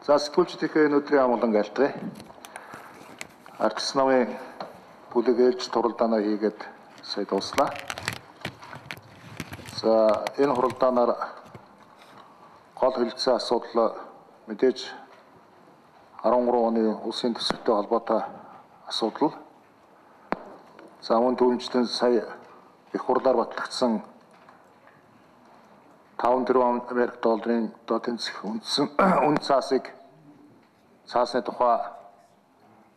За сэтгүүлчдийнхээ өнөөдрийн амгалан айлтгая. Ардчилсан намын бүлэг ээлж хуралдаанаа хийгээд сая дууслаа. За энэ хуралдаанаар гол хэлэлцсэн асуудал мэдээж 13 оны улсын төсөвтэй холбоотой асуудал. За мөн түүнчлэн сая их хурлаар батлагдсан 5 тэрбум Америк долларын доо тэнцэх үндсэн үн цаасыг цаасны тухай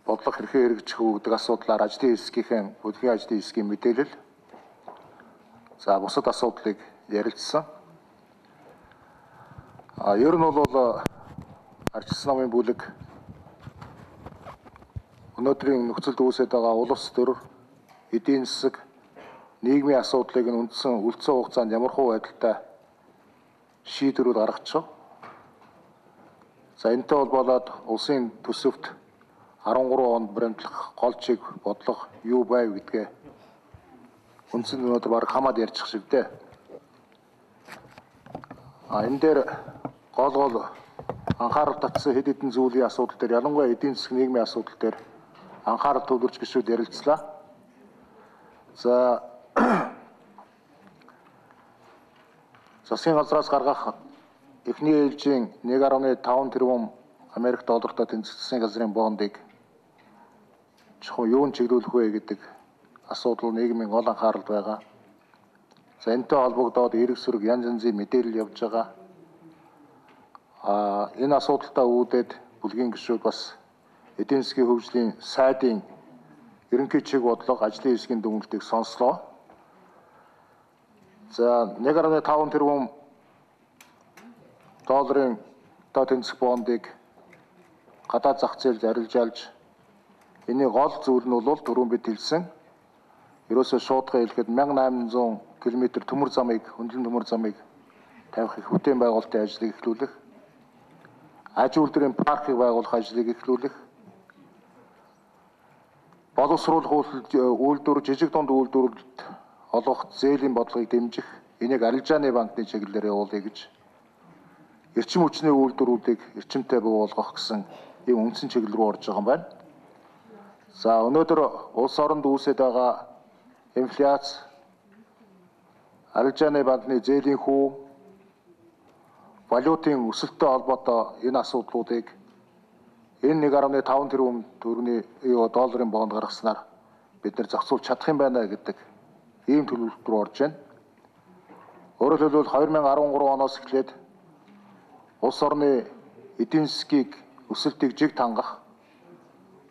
бодлого хэрхэн хэрэгжих үү гэдэг асуудлаар ажлын хэсгийнхээ бүлгийн ажлын хэсгийн мэдээлэл, за бусад асуудлыг ярилцсан. Ер нь бол Ардчилсан намын бүлэг өнөөдрийн нөхцөлд үүсэт байгаа улс төр, эдийн засаг, нийгмийн асуудлыг нь үндсэн үлдсэн хугацаанд ямархуу байдалтай шийдвэрүүд гаргачих. За энэтэй холбоолоод улсын төсөвт 13 онд баримтлах гол чиг бодлого юу байв гэдгээ үндсэн өнөөдөр баг хамаад ярьчих шиг дээ. Энэ дээр гол гол анхаарал татсан хэд хэдэн зүйлийн асуудал дээр, ялангуяа эдийн засаг нийгмийн асуудал дээр анхаарал төвлөрч гишүүд ярилцлаа. За засгийн газраас гаргах эхний ээлжийн 1.5 тэрбум Америк доллартай тэнцэх засгийн газрын бондыг чухам юунд чиглүүлэх вэ гэдэг асуудал нийгмийн гол анхааралд байгаа. За энэтэй холбогдоод эрэг сөрөг янз янзын мэдээлэл явж байгаа. Энэ асуудалтай үүдээд бүлгийн гишүүд бас эдийн засгийн хөгжлийн сайдын ерөнхий чиг бодлого, ажлын хэсгийн дүгнэлтийг сонслоо. За 1.5 тэрбум долларын доо тэнцэх бондыг гадаад зах зээлд арилжаалж, энэний гол зүйл нь бол түрүүн бид хэлсэн, ерөөсөө шуудхан хэлэхэд 1800 км төмөр замыг, хөндлөн төмөр замыг тавих их бүтээн байгуулалтын ажлыг эхлүүлэх, аж үйлдвэрийн паркыг байгуулах ажлыг эхлүүлэх, боловсруулах үйлдвэр, жижиг дунд үйлдвэрлэлд олгох зээлийн бодлогыг дэмжих, энийг арилжааны банкны чиглэлээр явуулъя гэж, эрчим хүчний үйлдвэрүүдийг эрчимтэй бий болгох гэсэн ийм үндсэн чиглэл рүү орж байгаа юм байна. За өнөөдөр улс оронд үүсэт байгаа инфляц, арилжааны банкны зээлийн хүү, валютын өсөлттэй холбоотой энэ асуудлуудыг энэ 1.5 тэрбум төгрөгийн долларын бонд гаргаснаар бид нэр зохицуулж чадах юм байна гэдэг ийм төлөвлөлт рүү орж байна. Өөрөөр хэлбэл 2013 оноос эхлээд улс орны эдийн засгийг өсөлтийг жиг тангах,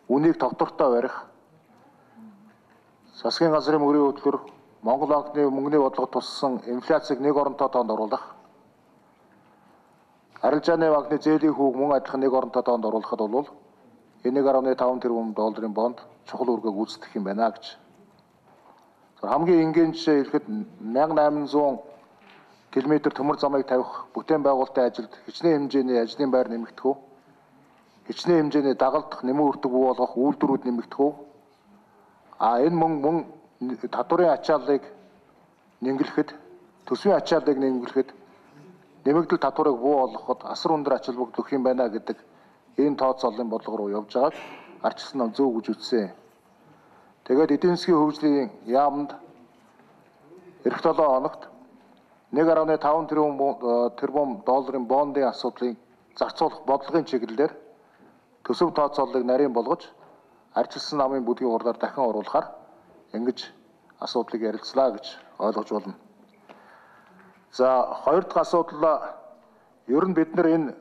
үнийг тогтвортой барих, засгийн газрын мөрийн хөтөлбөр Монгол банкны мөнгөний бодлого туссан инфляцийг нэг оронтой тоонд оруулах, арилжааны банкны зээлийн хүүг мөн адилхан нэг оронтой тоонд оруулахад бол 1.5 тэрбум долларын бонд чухал үүргийг гүйцэтгэх юм байна гэж. Хамгийн энгийн жишээ хэлэхэд 1800 км төмөр замыг тавих бүтээн байгуулалтын ажилд хичнээн хэмжээний ажлын байр нэмэгдэх үү, хичнээн хэмжээний дагалдах, нэмэн үрдэг бүү болгох үйлдвэрүүд нэмэгдэх үү, энэ мөн татварын ачааллыг нэмгэлэхэд, төсвийн ачааллыг нэмгэлэхэд нэмэгдэл татварыг буу болгоход асар өндөр ач холбогдол өгөх юм байна гэдэг энэ тооцооллын бодлого руу явж байгааг Ардчилсан нам зөв гэж үзсэн. Тэгээд эдийн засгийн хөгжлийн яамд эх 7 хоногт 1.5 тэрбум долларын бондын асуудлыг зарцуулах бодлогын чиглэлээр төсөв тооцооллыг нарийн болгож Ардчилсан намын бүлгийн хурлаар дахин оруулахаар ингэж асуудлыг ярилцлаа гэж ойлгож байна. За хоёр дахь асуудал, ер нь бид нар энэ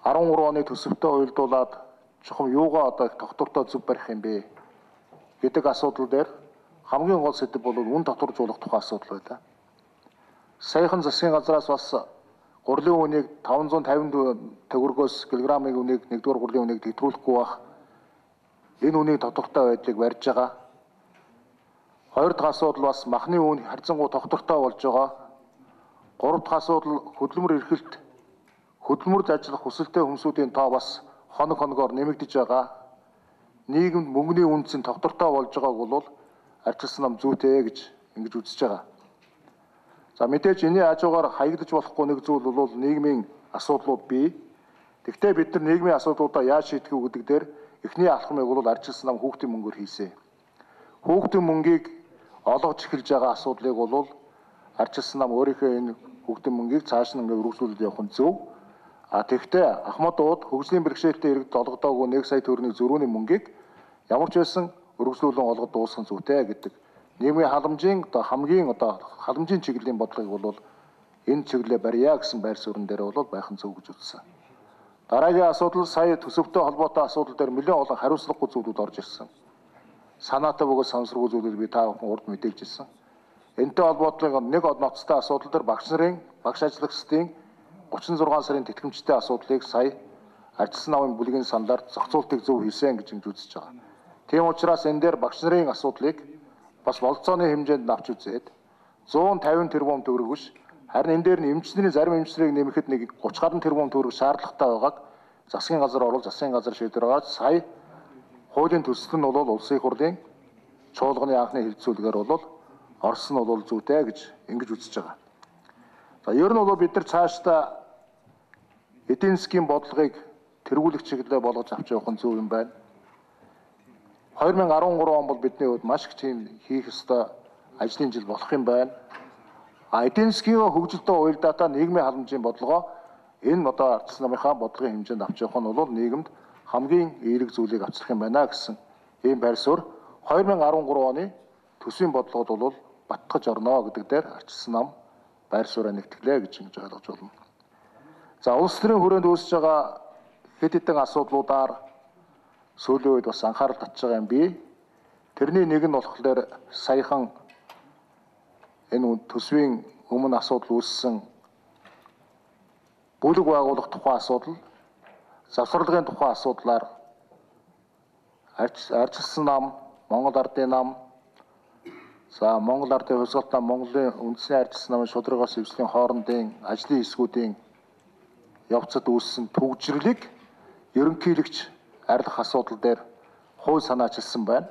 13 оны төсөвтэй уялдуулаад чухам юугаа одоо их тогтвортой зөв барих юм бэ гэдэг асуудал дээр хамгийн гол сэдэв бол үн татваржуулах тухай асуудал байлаа. Саяхан засгийн газраас бас гурилын үнийг 550 төгрөгөөс килограммын үнийг нэгдүгээр гурилын үнийг тэтрүүлэхгүй байх, энэ үнийг тогтвортой байдлыг барьж байгаа. Хоёр дахь асуудал бас махны үн харьцангуй тогтвортой болж байгаа. Гурав дахь асуудал хөдөлмөр эрхэлт, хөдөлмөрд ажиллах хүсэлтэй хүмүүсийн тоо бас хоног хоногоор нэмэгдэж байгаа. Нийгэмд мөнгөний үнэ нь тогтвортой болж байгааг бол Ардчилсан нам зүйтэй гэж ингэж үзэж байгаа. За мэдээж энэний хажуугаар хаягдаж болохгүй нэг зүйл бол нийгмийн асуудлууд бий. Гэхдээ бид нар нийгмийн асуудлуудаа яаж шийдэх үү гэдэг дээр эхний алхмыг бол ардчилсан нам хүүхдийн мөнгөөр хийсэн. Хүүхдийн мөнгийг олгож эхэлж байгаа асуудлыг бол ардчилсан нам өөрийнхөө энэ хүүхдийн мөнгийг цааш нь ингээд өргөжлүүлээд явах нь зөв. А тэгэхдээ Ахмадууд хөгжлийн бэрхшээлтэй иргэд олгодоогүй 1 сая төгрөгийн зөрүүний мөнгийг ямар ч байсан өргөжлүүлэн олгоод дуусгах зүйтэй гэдэг нийгмийн халамжийн одоо хамгийн одоо халамжийн чиглэлийн бодлогыг бол энэ чиглэлээ барья гэсэн байр суурин дээр бол байх нь зөв гэж үзсэн. Дараагийн асуудал сая төсөвтэй холбоотой асуудал дээр нэлээд олон хариуцлагагүй зүйлүүд орж ирсэн. Санаатай бөгөөд сансаргүй зүйлүүд би та бүхэн урд мэдээлж ирсэн. Энэтэй холбоотой нэг ноцтой асуудал дээр багш нарын, багш ажиллагчдын 36 сарын тэтгэмжтэй асуудлыг сая ардчилсан намын бүлгийн саналаар зохицуултыг зөв хийсэн гэж ингэж үзэж байгаа. Тийм учраас энэ дээр багш нарын асуудлыг бас болцооны хэмжээнд авч үзээд 150 тэрбум төгрөг биш, харин энэ дээр нь эмчнэрийн зарим эмчнэрийг нэмэхэд нэг 30 гаруй тэрбум төгрөг шаардлагатай байгааг засгийн газар оруулж засгийн газар шийдвэр гаргаж сая хуулийн төсөл нь бол улсын хурлын чуулганы анхны хэлэлцүүлгээр бол орсон нь бол зүйтэй гэж ингэж үзэж байгаа. За ер нь бол бид нар цаашдаа эдийн засгийн бодлогыг тэргүүлэх чиглэлээр болгож авч явах нь зөв юм байна. 2013 он бол бидний хувьд маш их тийм хийх ёстой ажлын жил болох юм байна. А эдийн засгийн хөгжилтэй уялдаатай нийгмийн халамжийн бодлогоо энэ одоо ардчилсан намынхаа бодлогын хэмжээнд авч явах нь бол нийгэмд хамгийн эерэг зүйлийг авчрах юм байна гэсэн ийм байр суурь 2013 оны төсвийн бодлогод бол баттгаж орно гэдэг дээр ардчилсан нам байр сууриа нэгтгэлээ гэж ингэж ойлгож байна. За улс төрийн хүрээнд үүсэж байгаа хэд хэдэн асуудлуудаар сүүлийн үед бас анхаарал татж байгаа юм би. Тэрний нэг нь болохоор саяхан энэ төсвийн өмнө асуудал үүссэн бүлэг байгуулах тухай асуудал, завсарлагын тухай асуудлаар ардчилсан нам, Монгол Ардын нам, за Монгол Ардын хувьсгалт нам, Монголын үндэсний ардчилсан намын шударгаас эвслийн хоорондын ажлын хэсгүүдийн явцад үүссэн түгжрэлийг ерөнхийлөгч арилгах асуудал дээр хууль санаачилсан байна.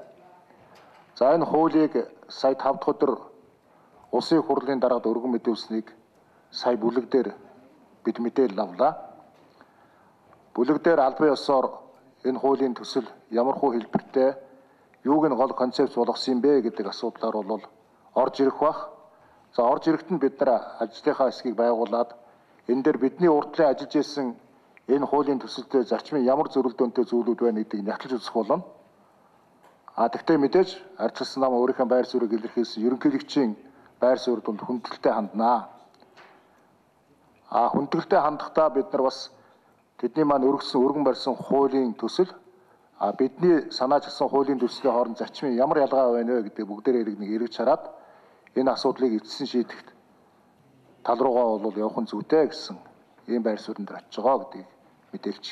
За энэ хуулийг сая 5 дахь өдөр улсын хурлын дараад өргөн мэдүүлсэнийг сая бүлэг дээр бид мэдээлэл авлаа. Бүлэг дээр албан ёсоор энэ хуулийн төсөл ямар хуу хэлбэртэй, юуг нь гол концепц болгосон юм бэ гэдэг асуудлаар бол орж ирэх бах. За орж ирэхэд нь бид нар ажлынхаа хэсгийг байгуулад энэ дээр бидний урдлын ажиллаж исэн энэ хуулийн төсөлдөө зарчмын ямар зөрөлдөөнтэй зүйлүүд байна гэдгийг няталж үзэх болно. А тэгтээ мэдээж ардчилсан нам өөрийнхөө байр суурийг илэрхийлсэн ерөнхийлөгчийн байр суурь дунд хүндэтгэлтэй ханднаа. А хүндэтгэлтэй хандахдаа бид нар бас тэдний маань өргөсөн өргөн барьсан хуулийн төсөл а бидний санаачилсан хуулийн төслийн хооронд зарчмын ямар ялгаа байна вэ гэдэг бүгдээрээ нэг эргэж хараад энэ асуудлыг эцэсэн шийдэхт тал руугаа бол явах нь зүйтэй гэсэн ийм байр суурин дээр очиж байгаа гэдгийг мэдээлж.